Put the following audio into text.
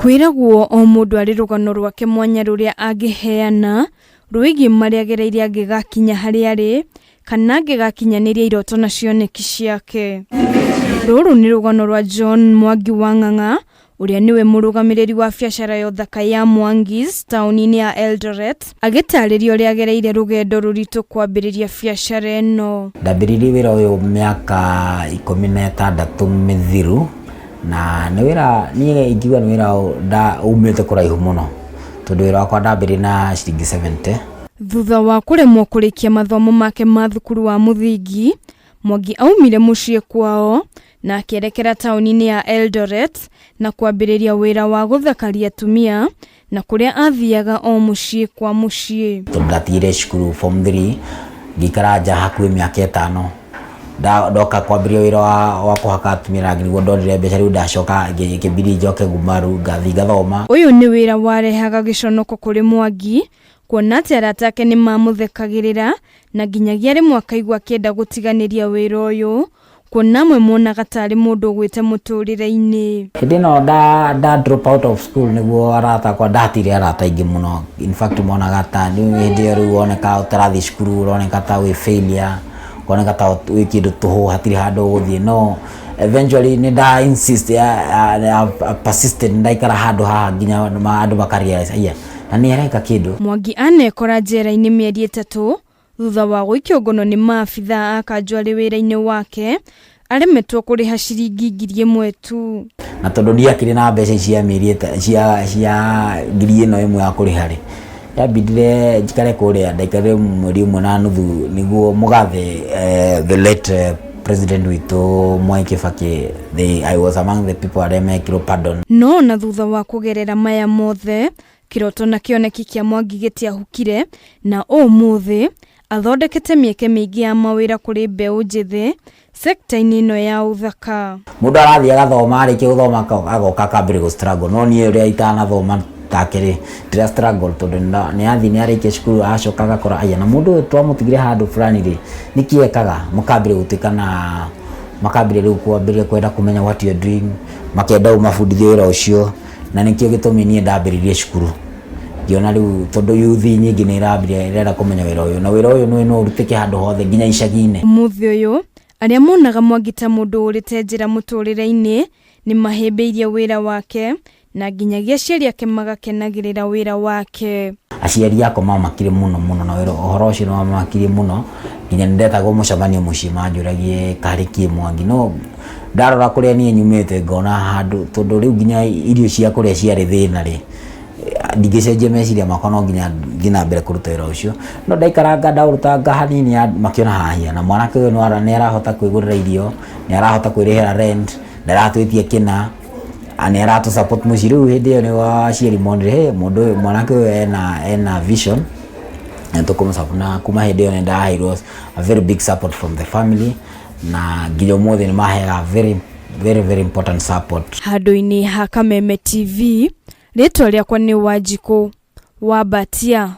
Kwĩragwo o mũndũ arĩ rũgano rwake mwanya rũrĩa angĩheana rwĩgiĩ marĩa agereire angĩgakinya harĩa arĩ kana angĩgakinyanĩria iroto na cioneki ciake. Rũrũ nĩ rũgano rwa John Mwangi wa Ng'ang'a ũrĩa nĩwe mũrũgamĩrĩri wa biacara ya ũthaka ya Mwangi's taũni-inĩ ya Eldoret agĩtarĩria ũrĩa agereire rũgendo rũritũ kwambĩrĩria biacara ĩno. Ndambĩrĩirie wĩra ũyũ mĩaka 16 mĩthiru na nĩ wĩra niĩ ingiuga nĩ wĩra umĩte kũraihu mũno tondũ wĩra wakwa ndambĩrĩirie na ciringi 70. Thutha wa kũremwo kũrĩkia mathomo make ma thukuru wa mũthingi, Mwangi aumire mũciĩ kwao na akĩerekera taũni-inĩ ya Eldoret na kwambĩrĩria wĩra wa gũthakaria atumia na kũrĩa athiaga o mũciĩ kwa mũciĩ. Tondũ ndatigire cukuru form 3 ngĩikara nja hakuhĩ mĩaka 5, ndoka kwambĩrĩria wĩra wa kũhaka atumia rangi nĩguo ndonire mbeca, rĩu ndacoka ngĩbidi njoke Gumaru ngathiĩ ngathoma. Ũyũ nĩ wĩra warehaga gĩconoko kũrĩ Mwangi kuona atĩ arata ake nĩ mamũthekagĩrĩra na nginyagia rĩmwe akaigua akĩenda gũtiganĩria wĩra ũyũ kuona amwe monaga tarĩ mũndũ ũgwĩte mũtũrĩre-inĩ. Hĩndĩ ĩno nda drop out of school nĩguo arata akwa ndatire arata aingĩ mũno, in fact monaga ta hĩndĩ ĩyo rĩu woneka ũtarathiĩ cukuru ũroneka ta wĩ failure, ũkoneka ta wĩ kĩndũ tũhũ hatirĩ handũ ũgũthiĩ, no eventually nĩ nda insist, I persisted, ndaikara handũ haha nginya andũ maka realize aya na nĩ areka kĩndũ. Mwangi anekora njera-inĩ mĩeri 3 thutha wa gũikio ngono nĩ maabithaa a kanjũ arĩ wĩra-inĩ wake aremetwo kũrĩha ciringi 1000 tu. Na tondũ ndiakĩrĩ na mbeca cia mĩeri cia 1000 ya kũrĩha rĩ, yambindire njikare kũrĩa, ndaikarire mweri 1.5 nĩguo mũgathe the late president witũ Mwai Kibaki, I was among the people arĩa mekirwo pardon. No na thutha wa kũgerera maya mothe, kĩroto na kĩoneki kĩa Mwangi gĩtiahukire na ũmũthĩ athondekete mĩeke mĩingĩ ya mawĩra kũrĩ mbeũ njĩthĩ sekta-inĩ ĩno ya ũthaka. Mũndũ arathiĩ agathoma, arĩkia gũthoma agoka akambĩrĩria gũ struggle, no niĩ ũrĩa itanathoma take rĩ ndĩra struggle tondũ nĩ athiĩ nĩ arĩkia cukuru acoka agakora aya na mũndũ ũyũ twamũtigire handũ fulani rĩ nĩkĩ ekaga, makambĩrĩria gũtuĩka na makambĩrĩria rĩu kwambĩrĩria kwenda kũmenya what you are doing, makenda ũmabundithie wĩra ũcio, na nĩkĩo gĩtũmi niĩ ndambĩrĩirie cukuru ngĩona rĩu tondũ youth nyingĩ nĩ ĩrambĩrĩria ĩrenda kũmenya wĩra ũyũ na wĩra ũyũ no ũrutĩke handũ hothe nginya icagi-inĩ. Ũmũthĩ ũyũ arĩa monaga Mwangi ta mũndũ ũrĩte njĩra mũtũrĩre-inĩ nĩ mahĩmbĩirie wĩra wake na nginyagia aciari ake magakenagĩrĩra wĩra wake. Aciari akwa mamakire mũno mũno na wĩra ũhoro ũcio nĩ wamakirie mũno nginya nĩ ndetagwo mũcemanio mũciĩ manjũragie karĩ kĩ Mwangi, no ndarora kũrĩa niĩ nyumĩte ngona handũ tondũ rĩu nginya irio cia kũrĩa ciarĩ thĩna rĩ, ndingĩcenjia meciria makwa no nginya thiĩ na mbere kũruta wĩra ũcio, no ndaikaranga ndaũrutanga hanini makĩona hahia na mwanake ũyũ nĩ arahota kwĩgũrĩra irio, nĩ arahota kwĩrĩhĩra rent, ndaratwĩtia kĩna, nĩ aratũ support mũciĩ, rĩu hĩndĩ ĩyo nĩguo aciari monire he mũndũ ũyũ mwanake ũyũ ena vision na tũkũmũ support, na kuma hĩndĩ ĩyo nĩ ndaheirwo a very big support from the family na nginya ũmũthĩ nĩ maheaga very very very important support. Handũ-inĩ ha Kameme TV, rĩtwa rĩakwa nĩ Wanjikũ wa Mbatia.